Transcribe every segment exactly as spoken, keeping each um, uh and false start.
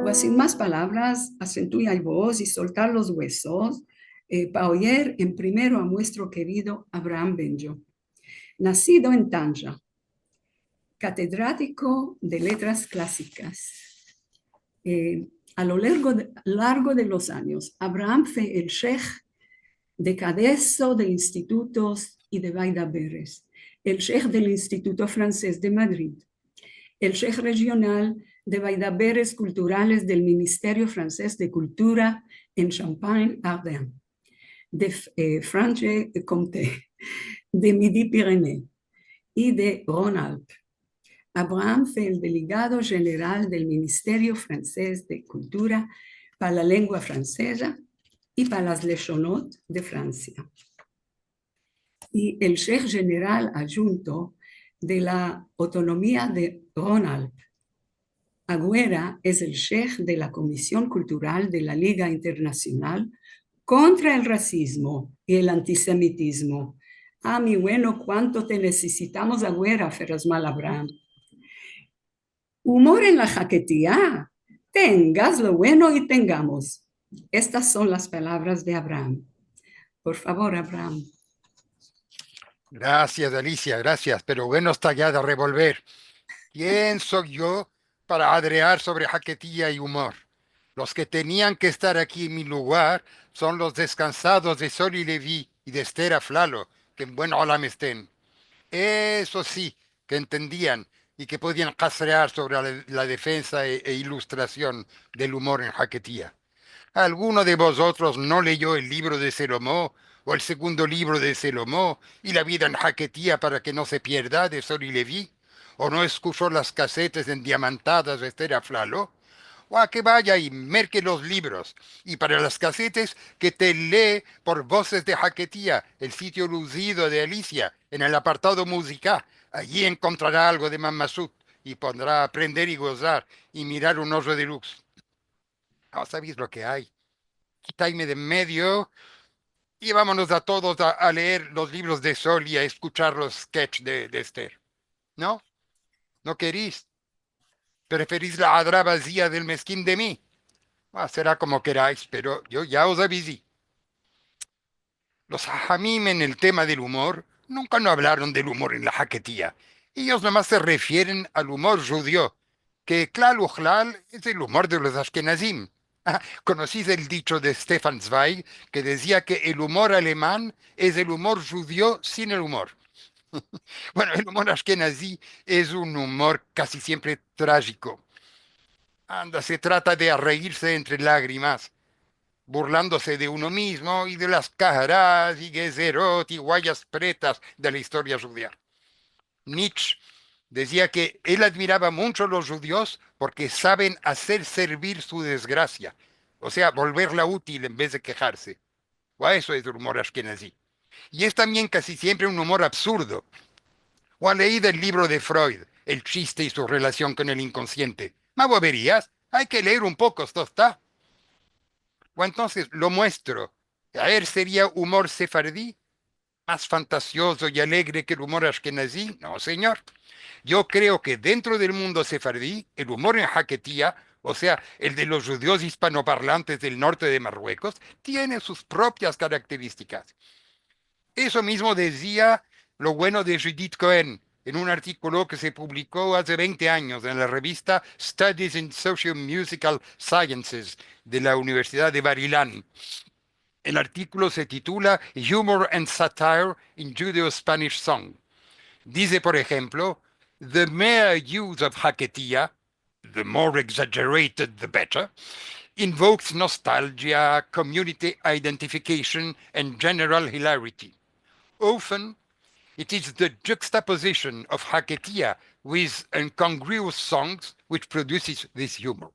Pues, sin mas palavras, asentuya el voz i soltar los vuesos, eh, pa oyer en primero a muestro kerido Abraham Benjo. Nasido en Tanja, katedratiko de letras klasikas, eh, a lo largo de, largo de los anyos, Abraham fue el sheh de kadeso de institutos i de vaidaberes, el sheh del Instituto Franses de Madrid, el sheh rejional de vaidaberes kulturales del Ministerio Franses de Kultura en Champagne-Ardenne, de, eh, Franche-Comte, de Midi-Pyrénées i de Rhône-Alpes. Abraham fue el delegado jeneral del Ministerio Franses de Kultura pa la lengua franseza i pa las leshonot de Fransia, i el sheh jeneral adjunto de la otonomia de Rhône-Alpes. Aguera es el sheh de la Komision Kultural de la Liga Internasional kontra el rasizmo i el antisemitizmo. A, mi bueno, kuanto te nesesitamos aguera, Ferozmal Abraham. Umor en la Haketia, tengas lo bueno i tengamos. Estas son las palavras de Abraham. Por favor, Abraham. Grasias, Alicia, grasias. Pero bueno, esta ya de revolver. Ken so yo para adrear sovre Haketia i umor? Los ke tenian ke estar aki en mi lugar son los deskansados de Soli Levi i de Ester Aflalo, ke en buen olam esten. Esos si ke entendian i ke podian kasrear sovre la, la defensa e, e ilustrasion del umor en Haketia. ¿Alguno de vozotros no leyo el livro de Selomo, o el segundo livro de Selomo, i La vida en Haketia para ke no se pierda, de Soli Levi? ¿O no eskusho las kasetas endiamantadas de Ester Aflalo? O a ke vaya i merke los livros, i para las kasetas ke te lee por Vozes de Haketia, el sitio luzido de Alicia, en el apartado muzika. Ayi enkontrara algo de Mamasut, i podra aprender i gozar, i mirar un ojo de luz. No savesh lo ke ay. Kitayme de en medio i vamonos a todos a, a leer los livros de Soli i a eskuchar los sketch de, de Ester. No? No keresh? Preferesh la adra vazia del meskin de mi? Ah, sera komo keraysh, pero yo ya os avizi. Los hahamim en el tema del umor nunka no avlaron del umor en la Haketia. Eyos nomás se refieren al umor djudio, ke klal uklal es el umor de los ashkenazim. Ah, konosesh el dicho de Stefan Zweig, ke dezia ke el umor aleman es el umor djudio sin el umor. Bueno, el umor ashkenazi es un umor kasi siempre trajiko. Anda, se trata de reirse entre lagrimas, burlandose de uno mizmo i de las kaharas i gezerot i guayas pretas de la istoria djudia. Nietzsche dezia ke el admirava muncho a los djudios porke saven azer servir su desgrasia, o sea, volverla util en vez de keharse. O a eso es el umor ashkenazi. I es tambien kasi siempre un umor absurdo. O a leido el livro de Freud, El chiste i su relasion kon el inkonsiente? Mas boberias, ay ke leer un poko, esto esta. O entonses, lo muestro. A ver, seria umor sefardi mas fantasiozo i alegre ke el umor ashkenazi? No, senyor. Yo kreo ke dentro del mundo sefardi, el umor en Haketia, o sea, el de los djudios ispanoparlantes del norte de Marruekos, tiene sus propias karakteristikas. Eso mizmo dezia lo bueno de Judith Cohen en un artikolo ke se publiko aze vente anyos en la revista Studies in Socio-Musical Sciences de la Universidad de Bar-Ilan. El artikolo se titula Humor and Satire in Judeo-Spanish Song. Dize, por enhemplo, "The mere use of Haketia, the more exaggerated the better, invokes nostalgia, community identification, and general hilarity. Often, it is the juxtaposition of Haketia with incongruous songs which produces this humor."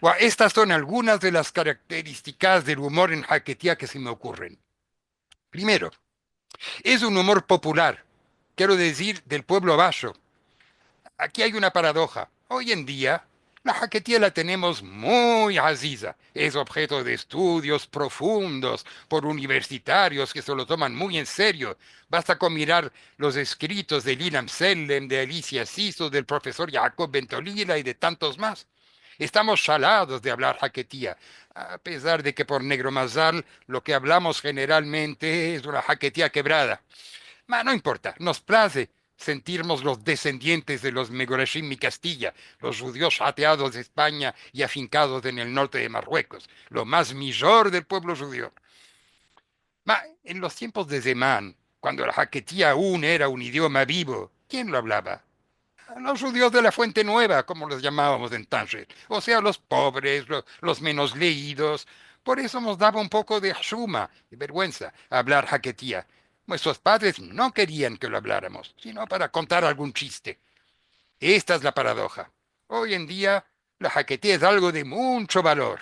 Bueno, estas son algunas de las karakteristikas del umor en Haketia ke se me okurren. Primero, es un umor popular, kero dezir, del puevlo basho. Aki ay una paradoja. Oy en dia, la Haketia la tenemos muy aziza. Es objeto de estudios profundos por universitarios ke se lo toman muy en serio. Basta kon mirar los eskritos de Lina Amsellem, de Alicia Siso, del profesor Yaakov Ben Tolila i de tantos mas. Estamos shalados de avlar haketia, a pezar de ke por negro mazal lo ke avlamos jeneralmente es una haketia kevrada. Ma no importa, mos plaze sentirmos los desendientes de los Megorashim mi Kastiya, los djudios hateados de Espanya i afinkados en el norte de Marruekos, lo mas mijor del puevlo djudio. Ma, en los tiempos de Zeman, kuando la haketia aun era un idioma bivo, kien lo avlava? Los djudios de la Fuente Nueva, komo los yamavamos en Tanger, o sea, los povres, lo-, los menos leidos. Por esto mos dava un poko de hashuma, de verguensa, avlar haketia. Muestros padres no kerian ke lo avlaramos, sino para kontar algun chiste. Esta es la paradoja. Oy en dia, la haketia es algo de muncho valor.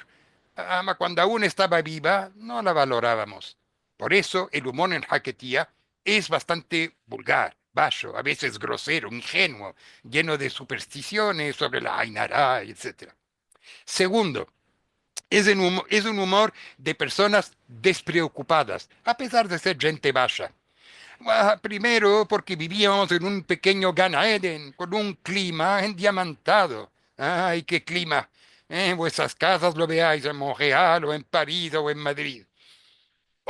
Ama kuando aun estava biva, no la valoravamos. Por esto, el umor en haketia es bastante vulgar, basho, a vezes grosero, injenuo, yeno de superstisiones sovre la ain ara, etsetera. Segundo, es un humo-, es un umor de personas despreokupadas, a pezar de ser djente basha. Ah, primero, porke biviamos en un pekenyo Gan Eden, kon un klima endiamantado. Ay, ke klima! En vuestras kazas lo veais, en Montreal, o en Paris, o en Madrid.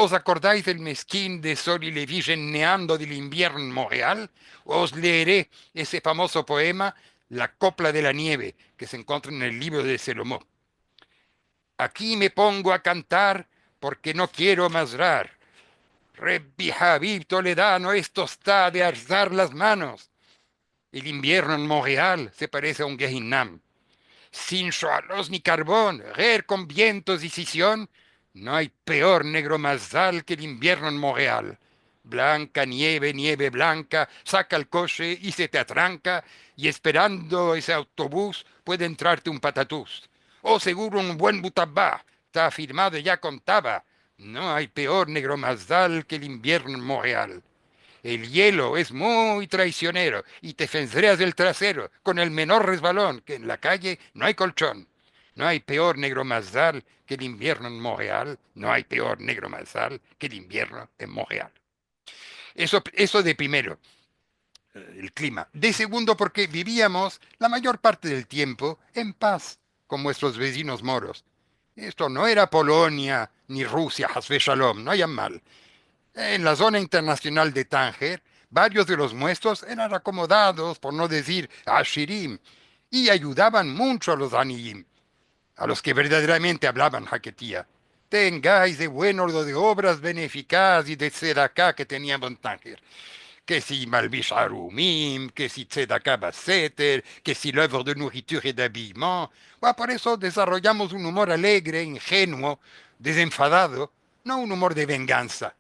Os akordais del meskin de Sol i Levi neando del invierno en Montreal? Os leere ese famozo poema, La kopla de la nieve, ke se enkontra en el livro de Selomo. Aki me pongo a kantar porke no kiero mazrar. Rebbi Habib Toledano, esto esta de alzar las manos. El invierno en Montreal se parese a un gehinam. Sin shoalos ni karbon, ger kon vientos i sision, no ay peor negro mazal ke el invierno en Montreal. Blanka nieve, nieve blanka, saka el koshe i se te atranka, i esperando ese autobus puede entrarte un patatus. O seguro un buen butabá, esta firmado ya kon taba. No ay peor negro mazal ke el invierno en Montreal. El yelo es muy traisionero i te fendreas el trasero kon el menor resbalon, ke en la kaye no ay kolchon. No ay peor negro mazal ke el invierno en Montreal, no ay peor negro mazal ke el invierno en Montreal. Eso, eso de primero, eh, el klima. De segundo, porke biviamos la mayor parte del tiempo en paz kon muestros vezinos moros. Esto no era Polonia ni Rusia, has ve shalom, no ayan mal. En la zona internasional de Tanger, varios de los muestros eran akomodados, por no dizir ashirim, i ayudavan muncho a los aniyim, a los ke verdaderamente avlavan haketia. Tengais de bueno lo de obras benefikas i de tzedaka ke teniamos en Tanger. Ke si malbish arumim, ke si tzedaka baseter, ke si l'œuvre de nourriture et d'habillement. Bueno, por eso dezaroyamos un umor alegre, injenuo, dezenfadado, no un umor de vengansa.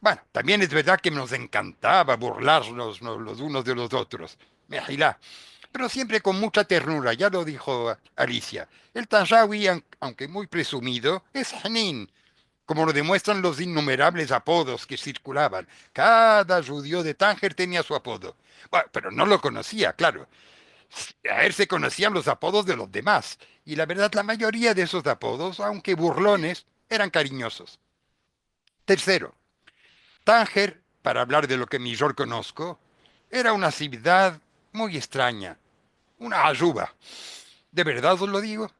Bueno, tambien es verdad ke mos enkantava burlarmos los, los unos de los otros. Mehila. Pero siempre kon muncha ternura, ya lo dijo Alicia. El tanjawi, aun-, aunke muy presumido, es hanin, komo lo demuestran los innumerables apodos ke sirkulavan. Kada djudio de Tanger tenia su apodo. Bueno, pero no lo konosia, klaro. A el se konosian los apodos de los demas. I la verdad, la mayoria de esos apodos, aunke burlones, eran karinyozos. Tersero, Tanger, para avlar de lo ke mijor konosko, era una sivdad muy estranya, una ajuba. De verdad os lo digo.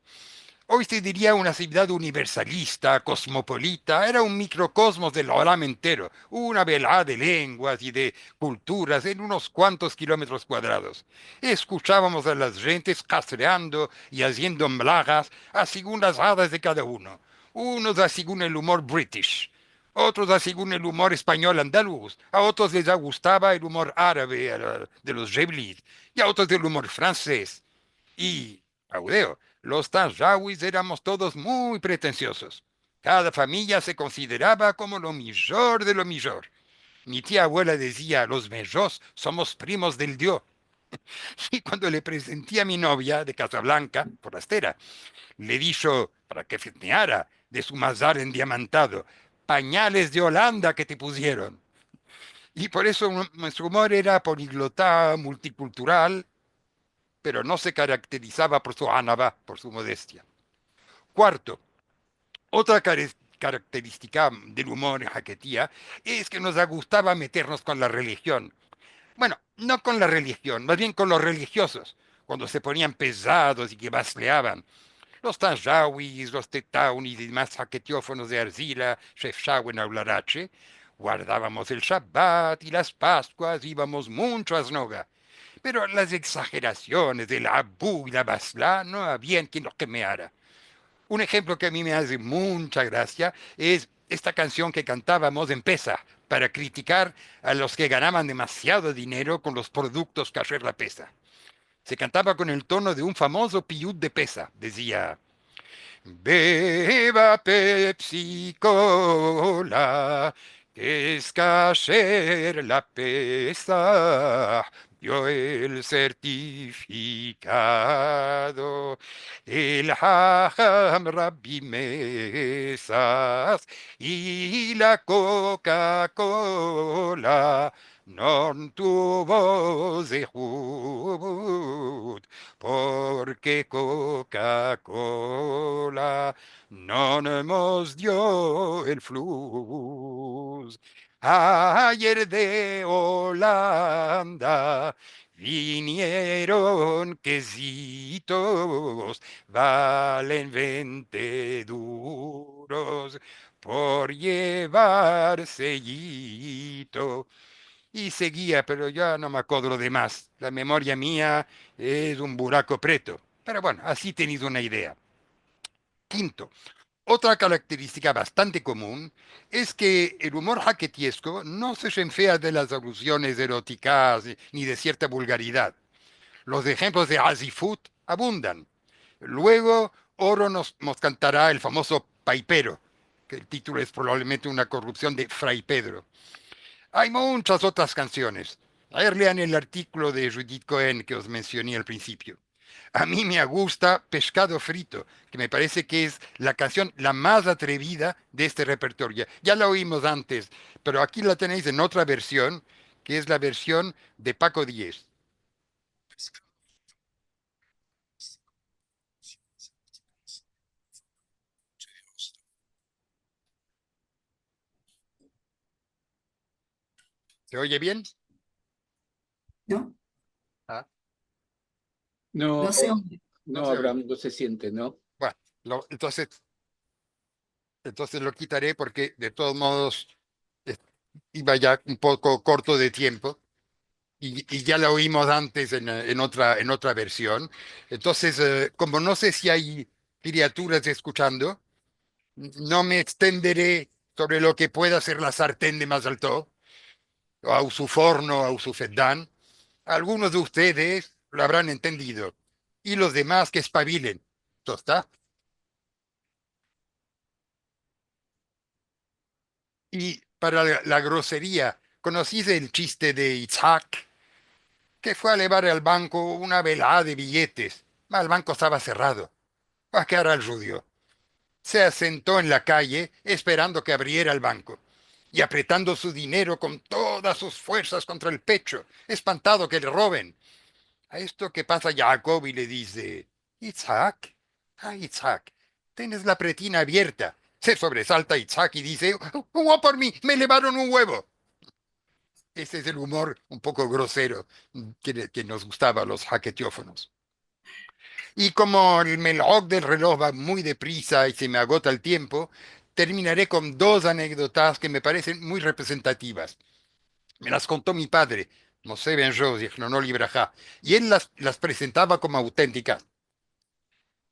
Oy se diria una sivdad universalista, kosmopolita, era un mikrokosmos del olam entero, una velada de lenguas i de kulturas en unos kuantos kilometros kuadrados. Eskuchavamos a las djentes kastreando i aziendo mlagas a segun las adas de kada uno. Unos a segun el umor british, otros a segun el umor espanyol andaluz, a otros les agustava el umor arabe, a la, de los djeblis, i a otros del umor fransez. I, audeo, los tanjawis eramos todos muy pretensiyozos. Kada famiya se konsiderava komo lo mijor de lo mijor. Mi tia avuela dizia: "Los mejos somos primos del Dio". I kuando le prezenté a mi novia de Casablanca, forastera, le disho, para ke fitneara de su mazal endiamantado: "Panyales de Olanda ke te pusieron". I por eso un-, muestro umor era poliglota, multikultural, pero no se karakterizava por su anava, por su modestia. Kuarto, otra kare-, karakteristika del umor en haketia es ke mos agustava metermos kon la relijion. Bueno, no kon la relijion, mas bien kon los relijiyozos. kuando se ponian pezados i ke basleavan. Los tanjawis, los tetawnis i demas haketiofonos de arzila, shefshawen, aularache, guardavamos el Shabat i las Paskuas, ivamos muncho a Znoga. Pero las egzajerasiones del abu i la basla no avia kien los kemeara. Un enshemplo ke a mi me aze muncha grasia es esta kansion ke kantavamos en Pesah para kritikar a los ke ganavan demasiado dinero kon los produktos kasher la Pesah. Se kantava kon el tono de un famozo piyut de Pesah. Dezia: Beba Pepsi Cola, ke es kasher la Pesah, dio el sertifikado el haham Rabbi Mesas, i la Coca-Cola no tuvo zehut, porke Coca-Cola no mos dio el flus. Ayer de Olanda vinieron kezitos, valen vente duros por yevar sellito. I seguia, pero ya no me akodro de mas. La memoria mia es un burako preto. Pero bueno, ansi teniz una idea. Kinto, otra karakteristika bastante komun es ke el umor haketiesko no se shenfea de las alusiones erotikas ni de sierta vulgaridad. Los enshemplos de azifut abundan. Luego, Oro nos, mos kantara el famozo Paipero, ke el titulo es probablemente una korupsion de Fray Pedro. Ay munchas otras kansiones. Ayer lean el artikulo de Judith Cohen ke os mensioni al prinsipio. A mi me gusta Peshkado Frito, ke me parese ke es la kansion la mas atrevida de este repertorio. Ya la oimos antes, pero aki la tenez en otra version, ke es la version de Paco Diez. ¿Se oye bien? No. Ah. No, no se oye. No, Abraham, no se siente, ¿no? Bueno, lo, entonces, entonces lo kitare porke de todos modos, eh, iva ya un poko korto de tiempo i, i ya la oimos antes en, en otra, en otra version. Entonses, eh, komo no se si ay kriaturas eskuchando, no me ekstendere sovre lo ke pueda ser la sarten de Mazal Tov, o su forno, o su fetdan. Algunos de ustedes lo avran entendido, i los demas ke espabilen. Esto esta. I para la, la groseria, konosiz el chiste de Itzhak, ke fue a levar al banko una velada de biyetes, ma el banko estava serrado? Pues, ke ara el djudio? Se asento en la kaye esperando ke avriera el banko i apretando su dinero kon todas sus fuersas kontra el pecho, espantado ke le roven. A esto ke pasa Yaakov i le dize: Itzhak, a Itzhak, tienes la pretina avierta. Se sovresalta Itzhak i dize: "Uo por mi, me levaron un uevo". Este es el umor un poko grosero ke, ke mos gustava a los haketiofonos. I komo el melhok del reloj va muy deprisa i se me agota el tiempo, terminare kon dos anekdotas ke me paresen muy reprezentativas. Me las konto mi padre, Moshe ben Joe, zichrono livraha, i el las, las prezentava komo autentikas.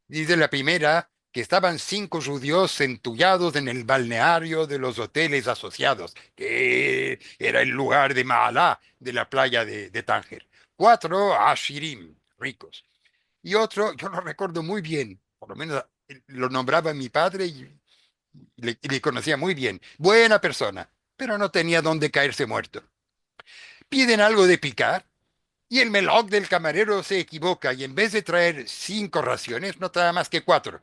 Dize la primera ke estavan sinko djudios sentuyados en el balneario de los oteles asosiados, ke era el lugar de Maalá de la playa de, de Tanger. Kuatro ashirim, rikos. I otro, yo lo rekordo muy bien, por lo menos, eh, lo nombrava mi padre i le, i le konosia muy bien. Buena persona, pero no tenia donde kaerse muerto. Piden algo de pikar i el melhok del kamarero se ekivoka i en vez de traer sinko rasiones, no trae mas ke kuatro.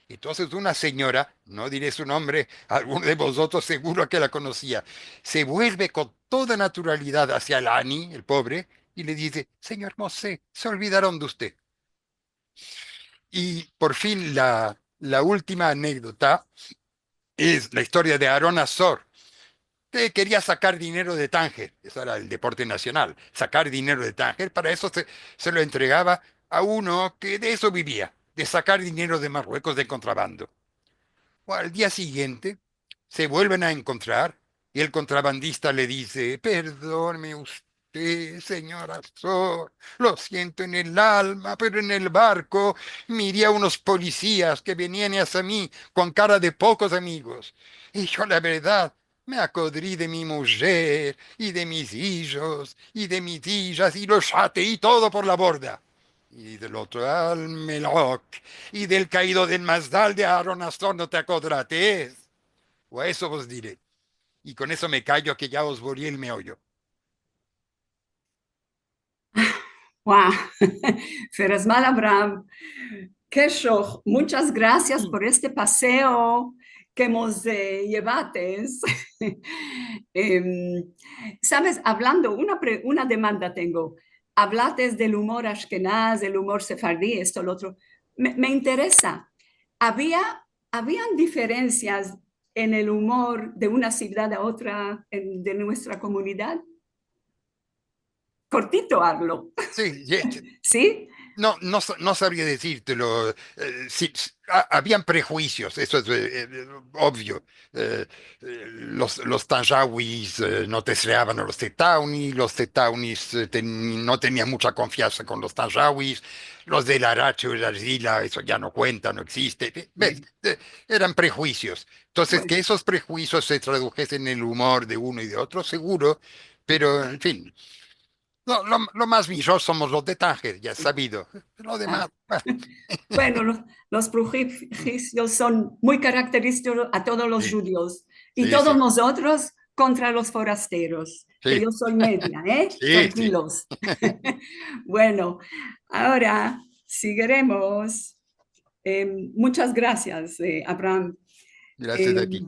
Entonses una senyora, no dire su nombre, alguno de vozotros seguro ke la konosia, se vuelve kon toda naturalidad asia el ani, el povre, i le dize: "Senyor Moshe, se olvidaron de usted". I por fin la, la ultima anekdota es la istoria de Aaron Azor, ke keria sakar dinero de Tanger, esto era el deporte nasional, sakar dinero de Tanger, para esto se, se lo entregava a uno ke de esto bivia, de sakar dinero de Marruekos de kontrabando. Al dia sigiente se vuelven a enkontrar i el kontrabandista le dize: "Perdoneme uste, senyora Sor, lo siento en el alma, pero en el barko miri a unos polisias ke venian asia mi kon kara de pokos amigos. I yo, la verdad, me akodri de mi mujer i de mis ijos i de mis ijas i lo shatei todo por la borda." I del otro: "Al melok, i del kaido del Mazdal de Aron Astor no te akodrates?" O a eso vos dire. I kon eso me kayo, ke ya os boli el meoyo. Wow. Ferazmal Abraham, ke shok. Muchas grasias por este paseo ke mos, eh, yevates. Em, sabes, avlando, una pre-, una demanda tengo. Avlates del umor ashkenaz, del umor sefardi, esto, lo otro. Me, me interesa. Avia, avian diferensias en el umor de una sivdad a otra en, de muestra komunidad? Kortito avlo. Si, ye- Si? No, no sa-, no sabria dezirtelo. Eh, si, si, a-, avian prejuisios, eso es, eh, eh, ovio. Eh, eh, los, los tanjawis, eh, no deseavan a los tetaunis, los tetaunis, eh, ten-, no tenian mucha konfiansa kon los tanjawis, los del aracho i la arzila, eso ya no kuenta, no existe. Ves, eh, eran prejuisios. Entonses, ke esos prejuisios se tradujesen en el umor de uno i de otro, seguro, pero, en fin. Lo, lo, lo mas mijor somos los de Tanger, ya es savido. Lo demas, bueno. Bueno, los, los prejuisios son muy karakteristikos a todos los djudios. I todos mozotros kontra los forasteros. Ke yo so media, eh? Trankilos. Bueno, agora siguiremos. Em, muchas grasias, eh, Abraham. Grasias a ti.